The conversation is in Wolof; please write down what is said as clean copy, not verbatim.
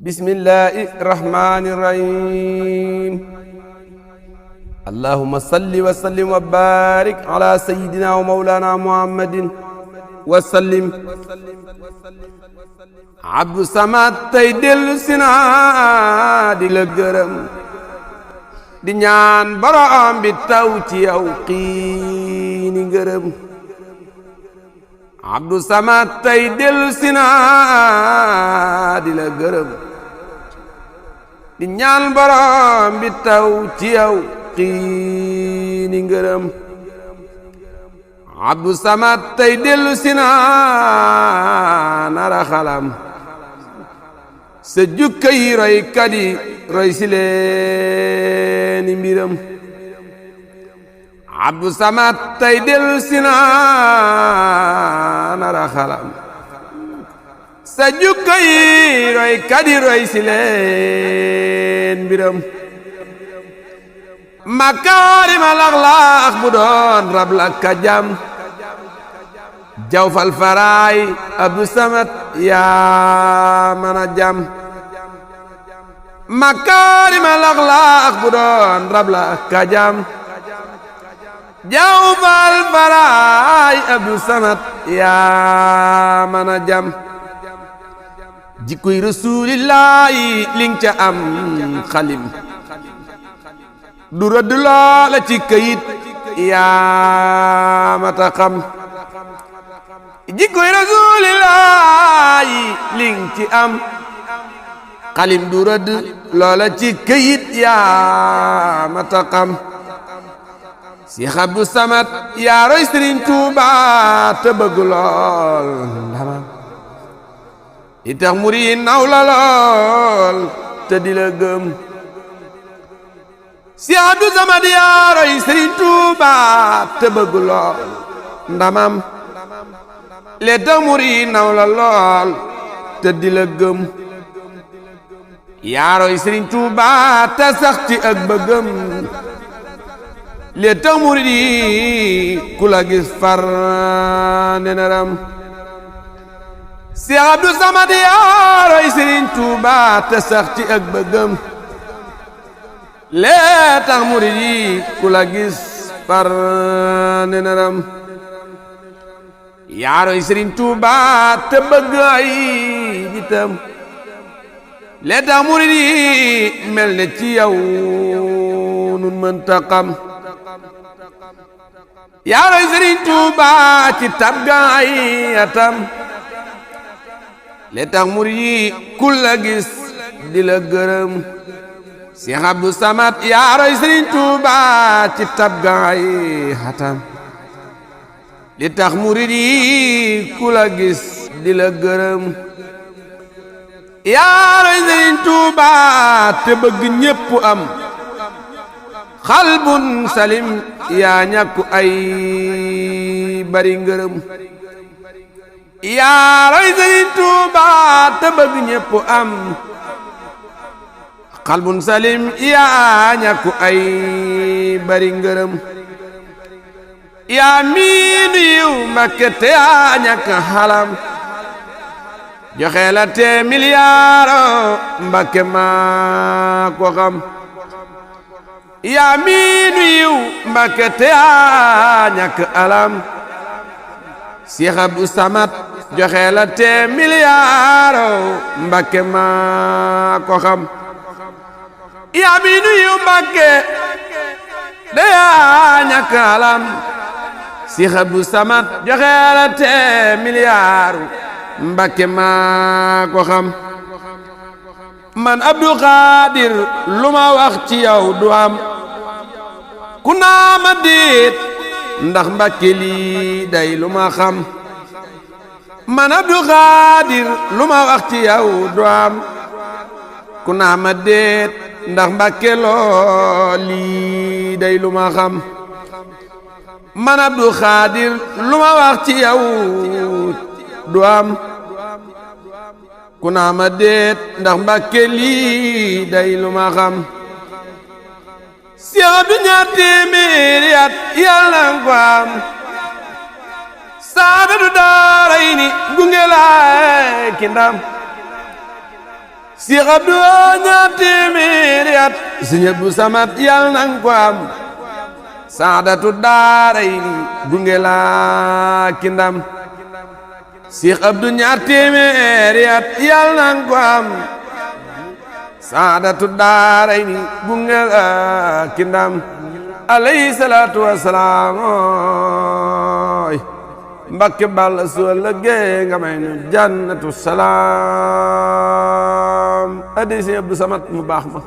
bismillahi rahmani rahim allahumma salli wa sallim wa barik ala sayyidina wa mawlana muhammadin wa sallim abdu samad tey dellu sina di la gërëm di ñaan borom bi taw ci yow xiini ngërëm abdu samad tey dellu sina di la gërëm di ñaan borom bi taw ci yow xiini ngërëm abdu samad tey dellu sina nara xalam sa jukka yi roy kadi roy si leeni mbiram abdu samad tey dellu sina nara xalam sa jukka yi roy kadi roy si leen mbiram makaarimal axlaaq bu doon rab la ka jam jawfal faraay abdu samad yaa mën a jam makaarimal axlaaq bu doon rab la ka jam jawfal faraay abdu samad yaa mën a jam jikkoy rasuulillaahi ling ca am xalim du rëdd loola ci këyit yaa mata xam jikkoy rasuulillaahi ling ci am xalim du rëdd loola ci këyit yaa mata xam Seex Abdu Samad yaa roy Sëriñ Tuuba te bëgg lool ndamam itax murid naw la lool te di la gëm Seex Abdu Samad yaa roy Sëriñ Tuuba te bëgg lool ndamam le tax murid naw la lool te di la gëm yaa roy Sëriñ Tuuba te sax ci ak bëggam le tax murid yi ku la gis far nenaram Seex Abdu Samad yaa roy Sëriñ Tuuba te sax ci ak bëggam lee tax murid yi ku la gis far nenaram yaa roy Sëriñ Tuuba te bëgg ay nitam lee tax murid yi mel ne ci yow nun mënta xam yaa roy Sëriñ Tuuba ci tab ga ay atam le tax murid yi ku la gis di la gërëm Seex Abdu Samad yaa roy Sëriñ Tuuba ci tab ga ay atam le tax murid yi ku la gis di la gërëm yaa roy Sëriñ Tuuba te bëgg ñépp am xalbun salim yaa ñàkku ay bari ngërëm yaa roy Sëriñ Tuuba te bëgg ñépp am xalbun salim yaa ñàkku ay bari ngërëm yaa miinu yiw Mbakke te yaa ñàkk xalam joxe la te miliyaaro Mbakke maa ko xam yaa miinu yiw Mbakke te yaa ñàkk alam Seex Abdu Samad joxe la te miliyaaro Mbakke maa ko xam yaa miinu yiw Mbakke te yaa ñàkk alam Seex Abdu Samad joxe la te miliyaaru Mbakke maa ko xam man Abdu Xaadir lu ma wax ci yow du am ku naa ma déet ndax Mbakke lii day lu ma xam man Abdu Xaadir lu ma wax ci yow du am ku naa ma déet ndax Mbakke loo lii day lu ma xam man Abdu Xaadir lu ma wax ci yow du am ku naa ma déet ndax Mbakke lii day lu ma xam Seex Abdu ñaar téeméeri at yàlla nga ko am saadatu daarayni gunge laay ki ndam Seex Abdu ñaar téeméeri at Sëñ Abdu Samad yal nang ko am saadatu daarayni gunge la ki ndam Seex Abdu ñaar téeméeri at yal nang ko am saadatu daarayni gunge la ki ndam alayhi salaatu wassalaam Mbakke Balla su ëllëgee nga may nu jannatu salaam addi Sëñ Abdu Samad mu baax ma